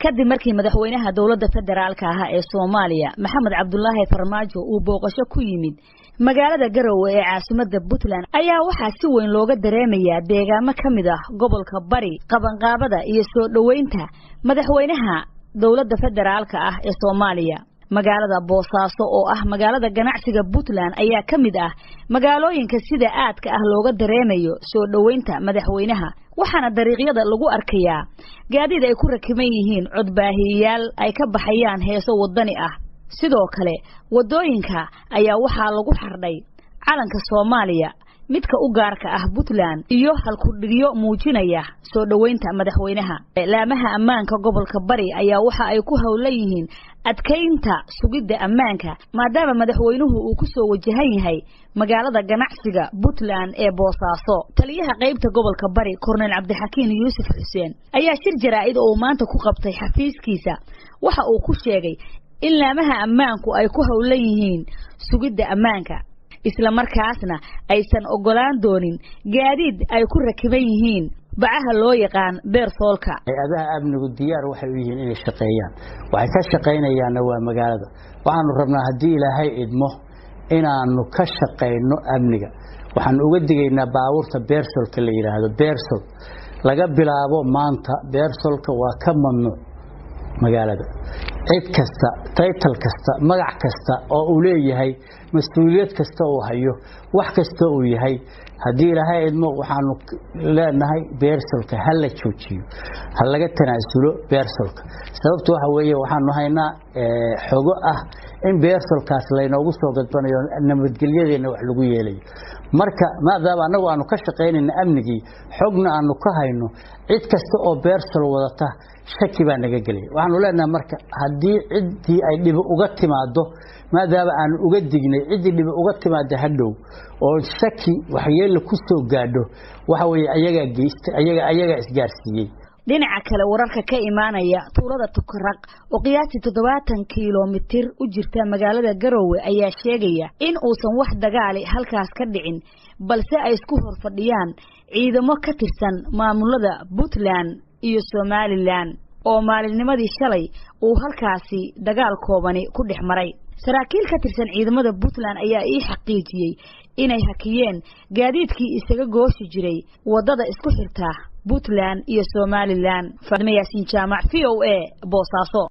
Kadib markii madaxweynaha dowladda federaalka ah ee Soomaaliya Maxamed Cabdulaahi Farmaajo uu booqasho ku yimid magaalada Garowe ee caasimadda Puntland, ayaa waxaa si weyn looga dareemayaa deegaamo ka mid ah gobolka Bari qabanqaabada iyo soo dhoweynta madaxweynaha dowladda federaalka ah ee Soomaaliya. Magaalada Boosaaso oo ah magaalada ganacsiga Puntland ayaa ka mid ah magaalooyinka sida aadka ah looga dareemayo soo dhoweynta madaxweynaha, waxaana dariiqyada lagu arkayaa gaadiid ay ku rakiban yihiin codbaahiyayaal ay ka baxayaan heeso wadani ah. Sidoo kale wadooyinka ayaa waxaa lagu xardhay calanka Soomaaliya, midka u gaarka ah Puntland, iyo halkudhigyo muujinaya soo dhoweynta madaxweynaha. Laamaha ammaanka gobolka Bari ayaa waxa ay ku howlan yihiin adkaynta sugidda ammaanka, maadaama madaxweynuhu uu ku soo wajahan yahay magaalada ganacsiga Puntland ee Boosaaso. Taliyaha qaybta gobolka Bari, Korneyl Cabdixakiin Yuusuf Xuseen, ayaa shir jaraa'id oo uu maanta ku qabtay xafiiskiisa waxa uu ku sheegay in laamaha ammaanku ay ku howlan yihiin sugidda ammaanka, isla markaasna aysan ogolaan doonin gaadiid ay ku rakiban yihiin bacaha loo yaqaan beersoolka. Hay-adaha amnigu diyaar waxay u yihiin inay shaqeeyaan, waxay ka shaqaynayaanna waa magaalada. Waxaanu rabnaa haddii Ilaahay idmo inaanu ka shaqayno amniga. Waxaanu uga digaynaa baabuurta beersolka la yidhaahdo. Beersol laga bilaabo maanta beersolka waa ka mamnuuc magaalada. Cid kasta, taytal kasta, magac kasta oo uu leeyahay, mas-uuliyad kasta uu hayo, wax kasta uu yahay, haddii Ilaahay idmo waxaanu leenahay beersolka ha la joojiyo, ha laga tanaasulo beersolka. Sababtu waxa weeye waxaanu haynaa xogo ah in beersolkaas laynoogu soo gadbanayo, nabadgelyadeenna wax lagu yeelayo. Marka maadaama annagu aanu ka shaqaynayna amnigii, xogna aanu ka hayno, cid kasta oo beersol wadata shaki baa naga gelaya. Waxaanu leenahay marka haddii ciddii ay dhibi uga timaado, maadaama aanu uga dignay, ciddii dhibi uga timaado hadhow oo shaki waxyeella ku soo gaadho, waxa weeye ayagaa geysta, ayagaa isgaarsiiyey. Dhinaca kale, wararka ka imaanaya tuulada Tukaraq oo qiyaastii 70 kiilomitir u jirta magaalada Garowe ayaa sheegaya in uusan wax dagaali halkaas ka dhicin, balse ay isku hor fadhiyaan ciidamo ka tirsan maamulada Puntland iyo Somalilan oo maalinnimadii shalay uu halkaasi dagaal koobani ku dhex maray. Saraakiil ka tirsan ciidamada Puntland ayaa ii xaqiijiyey inay hakiyeen gaadiidkii isaga gooshi jiray waddada isku xirta Puntland iyo Somalilan. Faadime Yaasiin Jaamac, VOA, Boosaaso.